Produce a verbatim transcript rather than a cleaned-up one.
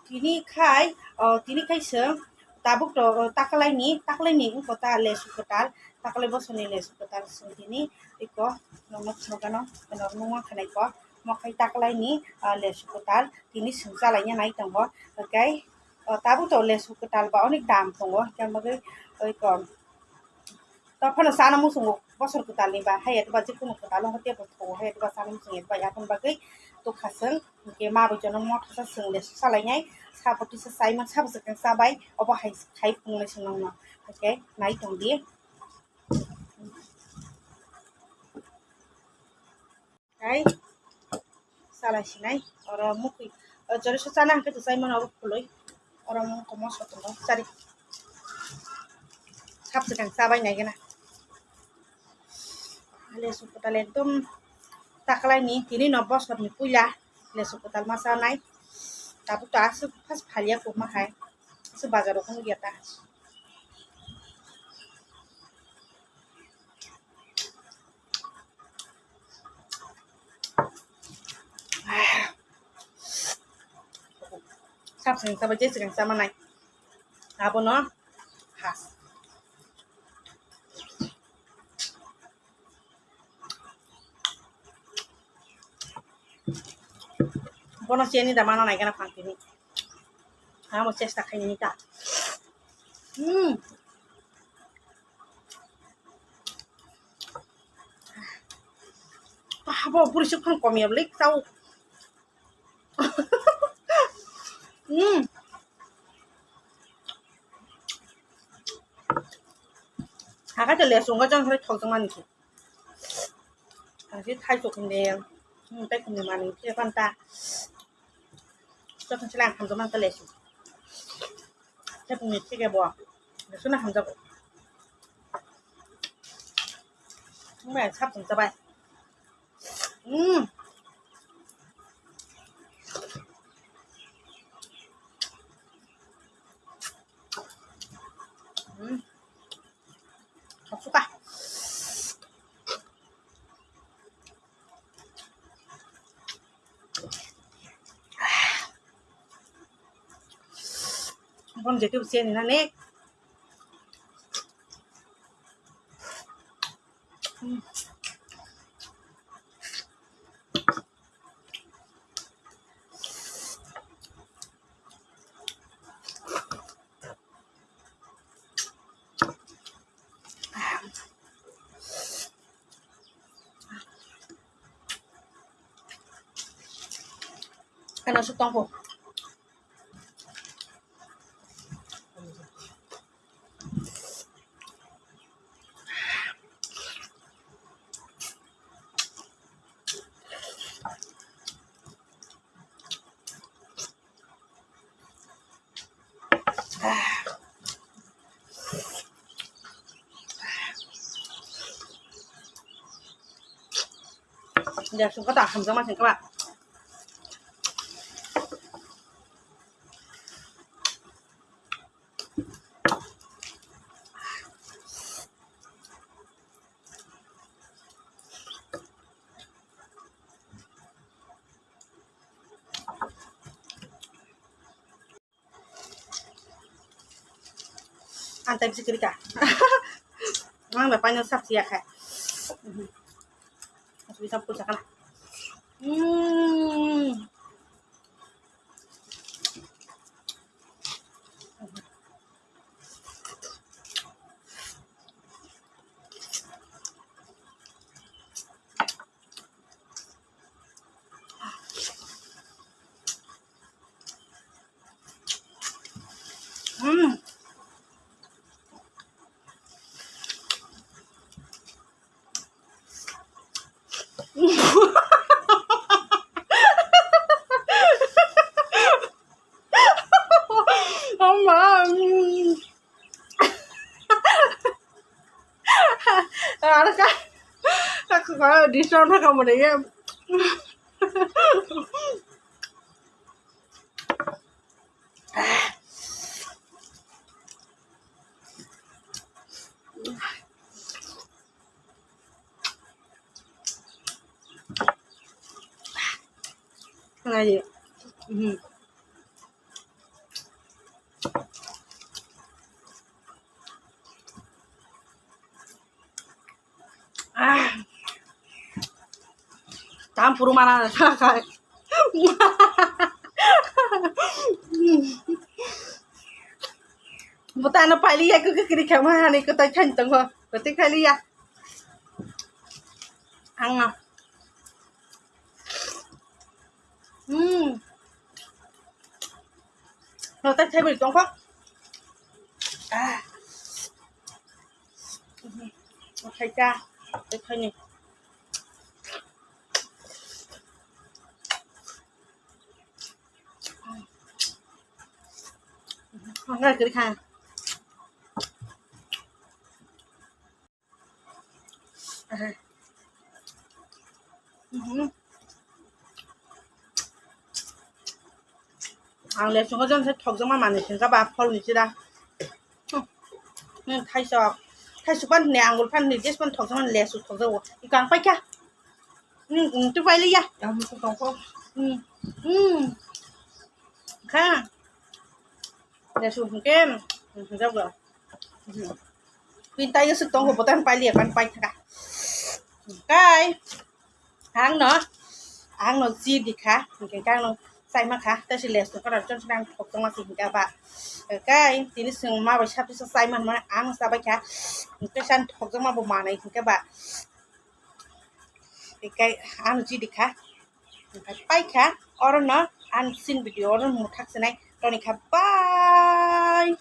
Tini khai, o, tini khai chwng tabuk to, o, taklaini, taklaini wngkha ta lesu kwtal, taklai bosoni lesu kwtal chwng tini iko nokno phunukgano, eno nukmang khanai ko, mo khai taklaini, o, lesu kwtal tini chwng chalaina nai tongo, hwnkhe, o, tabuk to lesu kwtal ba onek dam tongo, hwnkhe bagwi iko. Tophano chana muchungo bosor kwtalni ba, hai eba jikunu kwtal wngkha teibo thogo, hai eba chana muchungo eba yakung bagwi tukha chwng, hwnkhe ma bai jono motha sa chwng lesu salainai, sabo tisa chaiman sabo swkang chabai, obo hai khai phunuknai chwng nokno, hwnkhe nai tongdi. Hai, salai sinai, oro mukui, o jori so chana hwnkhe to chaimano abo khului, oro mung komo sotongo chari. Sap swkang chabai nai gana. Lesu kwtal ekdom taklaini tini no bosorni puila lesu kwtal ma chanai. Tabuk to aswk first phalia kwma hai, aswk bazaro kunu geta. Sap swkang chabai je swkang chamanai. Abono has. Bono chini da mana nai gana phang tini. Amo chesta khaini ta. Hmm. Abo buri suk phang komiya blik tau. Hmm. Haga te lesu nga jang hore thok jang mani ki. Ang si thai sok hinde. Hmm, tai kumni mani ki panta. Sok hinde lang kham jang mani ta lesu. Te kumni ki ke bo. Lesu na kham jang. Mwen sap jang jabai. Hmm. Hmm. Suka. Bon jadi usia ni nani. Hmm. Ano sutong ko. Dia sungkata hamjama singkaba. Ang tai bisi kwrwi kha. Ang bai paino sak siya kha. Asli sak pulsa kana. Hmm. Hmm. Ama. Aro ka, ka, ka, disturb na ka mane ye. Ngai. Mhm. Puru mana na thaka. Bota no paili ya ko kiri kama hani ko tai khan tongo. Ko tai khaili ya. Ang na. Hmm. No tai thai bai tongkho. Ah. Khai ta. Tai khai ni. Ngai kiri kha. Aha. Mhm. Ang le chungo jon se thokjama mani sengka ba phol ni sida. Hmm, thaisok. Thaisok pan ne angul pan ni jes pan thokjama lesu thokjago. Ikang paikha. Hmm, hmm, tu pailiya. Yang musu tongkho. Hmm. Hmm. Kha. Lesu hingke. Hmm, jago. Hmm. Pintai yo suk tongkho botan pailiya pan paithaka. Kai. Ang no, ang no ji di kha, hingke kang no chai ma kha, tei si les no kara chon chon thokjak ma si hingke ba. Kai tini sing ma bai sa pisa chai man ma ang sa bai kha, hingke san thokjak ma bo manai hingke ba. Hingke ang no ji di kha, hingke pai kha, oro no ang sin video oro no thak sinai, toni kha, bye.